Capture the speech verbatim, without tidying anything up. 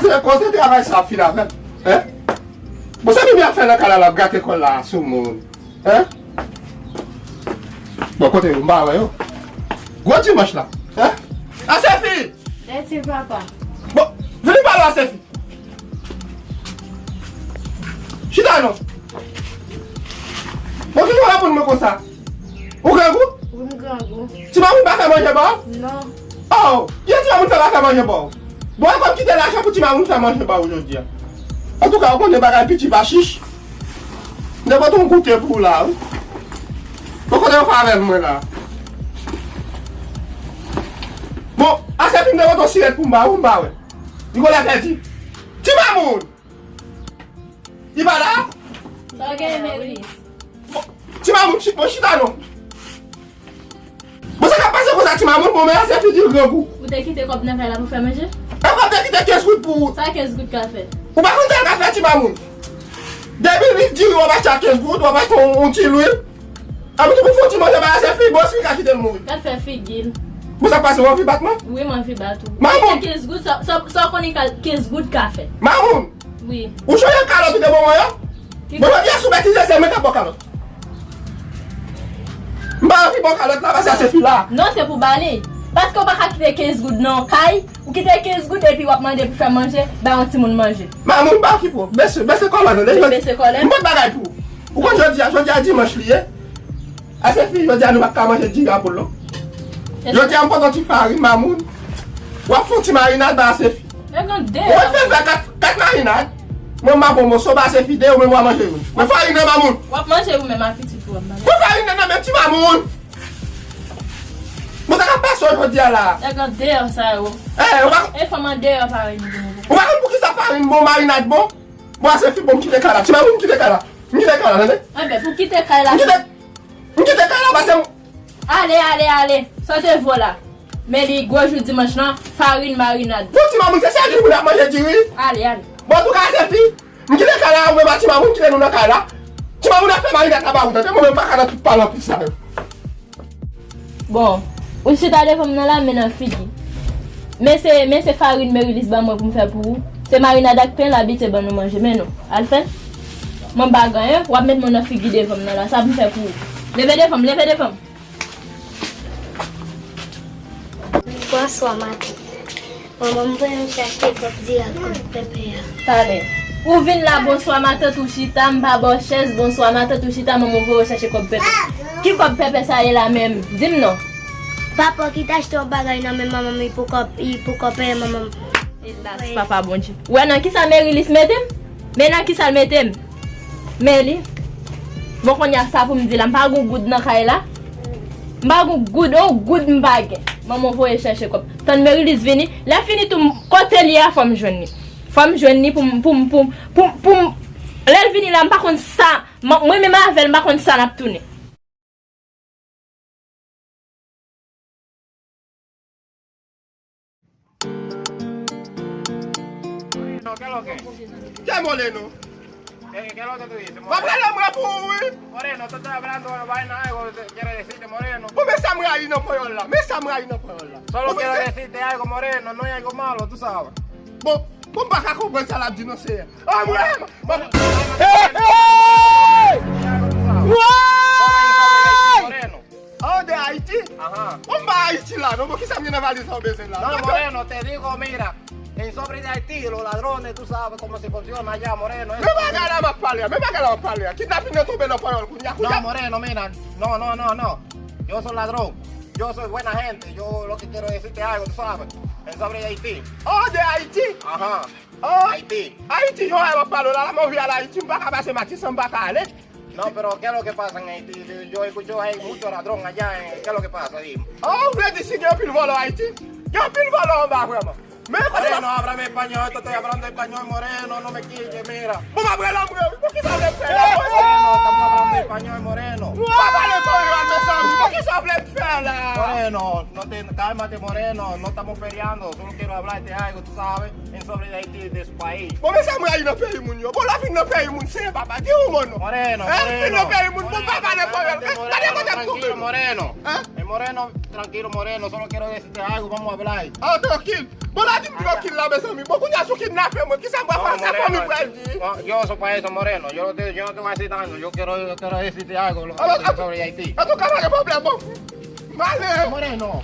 Se konsa travay sa ap fin avè m. Hein? Bon, sa Mimi ap fè nan kay la, l ap gate kò l la sou moun. Hein? Bon, kote yo? M pa wè yo. Gwo dimanch la. Hein? Asefi! Dètye papa. Bon, vini pale Asefi. Chita non. Bon, ki w reponn mwen konsa? Ou grangou? Wi, m grangou. Ti mamoun pa fè manje ba w? Non. Oh, kiyès ti mamoun fè pa fè manje ba w? Bon, e kòm kite lajan pou ti mamoun fè manje ba w jodi a. Antouka, ou konnen bagay piti pa chich. M te pote yon goute pou ou la, wi. Bon, kote yo fè avè l mwen la? Bon, Asefi, m te pote yon sirèt pou m ba ou, m pa wè. Nicolas pèdi. Ti mamoun! Li pa la? Sa w genyen, Merilis? Bon, ti mamoun, chi-, bon, chita non. Bon, sa k ap pase konsa, ti mamoun, bon, men Asefi di l grangou. Ou te kite kòb nan kay la pou fè manje? E kòm te kite kenz goud pou ou. Sa kenz goud ka fè? Ou pa konn sa l ka fè, ti mamoun. Depi li diri w ap achte a kenz goud, w ap achte yon, yon ti lwil. Epi tou pou fouti manje ba Asefi, bon, si li ka kite l mouri. Gad fè figi l. Bon, sa k pase, w anvi bat mwen? Wi, m anvi bat ou. Mamoun! Kenz goud, sa, sa, sa w konnen ka, kenz goud ka fè? Mamoun! Wi. Ou chonje kalòt ou te ban mwen yo? Ki... Bon, jodi a, si w betize, se mwen k ap ba w kalòt. M pa anvi ba w kalòt la, paske se fi la. Non, se pou ba li. Paske w pa ka kite kenz goud nan yon kay, ou kite kenz goud epi w ap mande pou fè manje, bay yon timoun manje. Mamoun, pa okipe w. Bese, bese kòlè w, tande? Bese kòlè? M pot bagay pou ou. Ou konn jodi a, jodi a dimanch li ye. Asefi, jodi a nou p ap ka manje diri a poul non. Jodi a m pote yon ti farin, mamoun. W ap fè yon ti marinad ba Asefi. Ou mèt fè fè kat, kat marinad. Mwen m ap pran yon moso ba Asefi de, ou menm w a manje youn. Men farin nan, mamoun. W ap manje ou menm ak pitit ou ap manje. Pran farin nan nan men ti mamoun. Bon, sa k ap pase w jodi a la? Nèg andeyò sa yo. Eh, ou pa... E fanm andeyò parèy nou. Ou pa konn poukisa farin bon, marinad bon? Bon, Asefi, bon, m kite kay la. Ti mamoun, m kite kay la. M kite kay la, tande? Enben, pou kite kay la. M kite, m kite kay la, pase m... Ale, ale, ale. Sa w te vo la. Men li gwo jou dimanch lan, farin marinad. Bon, ti mamoun, se sèl jou moun ap manje diri. Ale, ale. Bon, antouka, Asefi, m kite kay la, ou menm ak ti mamoun kite nou nan kay la. Ti mamoun ap fè marinad la ba ou, tande? Mwen menm m pa ka nan tout palanplis sa yo. Bon, ou chita devan m nan la, men nan figi. Men se, men se farin Merilis ban mwen pou m fè pou ou. Se marinad ak pen l abitye ban nou manje, men non. Al fè. Mwen m pa gen anyen, w ap met men w nan figi devan m nan la. Sa pou m fè pou ou? Leve devan m, leve devan m. Bonswa, matant. Manman m voye m chache kòb diri ak kòb pèpè a. Talè. Ou vin la, bonswa, matant, ou chita, m pa ba w chèz, bonswa, matant, ou chita, manman w voye w chache kòb pèpè. Ki kòb pèpè sa ye la menm? Di m non. Papa ki t achte yon bagay nan men manman m, li poko, li poko peye manman m. Elas, papa Bondye. Ou wè nan kisa Merilis mete m? Men nan kisa l mete m? Men li. Bon, kounye a sa pou m di la, m pa gon goud nan kay la. M pa gon goud, yon goud m pa gen. Manman voye chèche kòb. Tann Merilis vini. Lè fini tou, m, kote l ye a, fò m jwenn li. Fò m jwenn li pou m, pou m, pou m, pou m, pou m. Lè l vini la, m pa konn sa. Mwen, mwen menm avè l, m pa konn sa n ap tounen. Moreno, ¿qué es lo que? ¿Qué Moreno? Eh, ¿qué es lo que tú dices, Moreno? Va a hablar hombre puro, güey. Moreno, tú estás hablando de vaina, algo, te quiero decirte, Moreno. Pues me está muy ahí, no puedo hablar, me está muy ahí, no puedo hablar. Solo quiero decirte algo, Moreno, no es algo malo, tú sabes. Bon, bon, pa ka konprann sa l ap di non, seyè. Ah, mwen! Mwen! Hey, hey! Woy! Ah, de Ayiti? Aha. Ou pa Ayiti la, non? Bon, kisa m gen nan valiz la ou bezwen la? No, Moreno, te digo, mira, en sobre de Haití, los ladrones, tú sabes cómo se funciona allá, Moreno. Men bagay la m ap pale a, men bagay la m ap pale a. Kidnapin nan tonbe nan panyòl kounye a, kounye a. No, Moreno, mira, no, no, no, no. Yo soy ladrón. Yo soy buena gente. Yo lo que quiero decirte algo, tú sabes. En sobre de Haití. Oh, de Ayiti? Aha. Oh, Ayiti. Ayiti, yo, w ap pale la, la, mwen anvi al Ayiti, m pa ka pase Matisan, m pa ka ale. No, pero ¿qué es lo que pasa en Haití? Yo escucho hay mucho ladrón allá, eh, ¿qué es lo que pasa? Dime. Oh, ou vle di si gen anpil vòlò Ayiti? Gen anpil vòlò anba, vrèman. Men kote... Moreno, háblame español, te estoy hablando español, Moreno, no me quites, mira. Bon, m ap rele anmwe, wi, poukisa w vle m fè la? Moreno, estamos hablando español, Moreno. Pa pale panyòl, mezanmi, poukisa w vle m fè la? Moreno, no te, cálmate, Moreno, no estamos peleando, solo quiero hablarte algo, tú sabes. En sobre de Haití, de su país. Bon, men sa m rayi nan peyi moun yo. Bon, lè w vin nan peyi moun, se papa, di yon mo non. Moreno, eh, vin nan peyi moun, bon, papa, nan panyòl. Eh, gade kote m tonbe. Moreno. Hein? Eh, Moreno, Tranquilo, Moreno, solo quiero decirte algo, vamos a hablar. Ah, trankil. Bon, la di m trankil la, mezanmi. Bon, kounye a si w kidnape mwen, kisa m pral fè? Sa fanmi m pral di? Yo, eso pa eso, Moreno. Yo no te, yo no te voy a decir daño. Yo quiero, yo quiero decirte algo lo- sobre Haití. Antouka, pa gen pwoblèm, bon. M ale. Moreno.